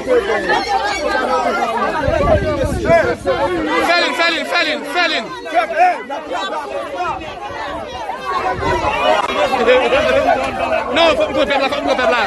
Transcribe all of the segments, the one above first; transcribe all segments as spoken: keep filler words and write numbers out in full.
Fè lin, fè lin, fè lin, fè lin. Non, fòk m pran pèp la, fòk m pran pèp la.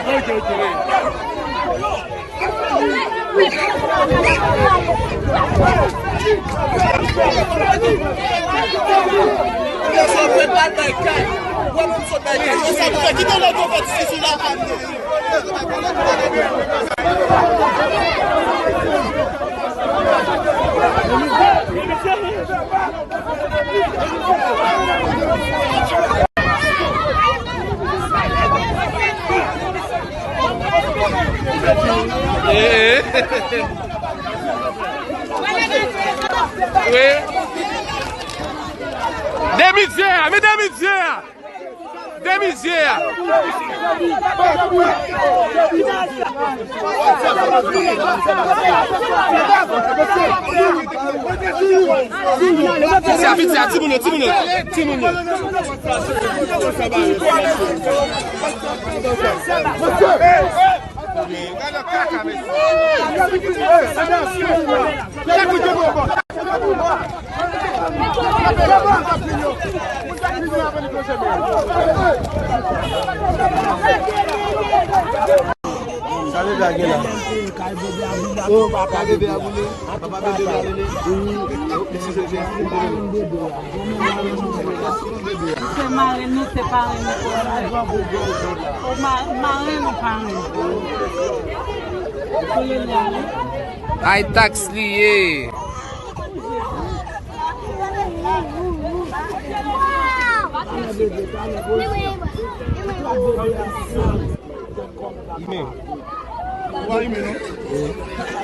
Eh, eh. Wi. Demi dye a, men demi dye a. Demi dye a. Piti a, piti a, timoun yo, timoun yo, timoun yo. Sa bebe a gen la. Oh, papa bebe a boule. Papa bebe a boule. Se marenn nou, se parenn nou. O ma-, marenn nou, parenn nou. Ay, taks li ye. Imen. Ou pa imen, non?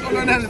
Kolonèl.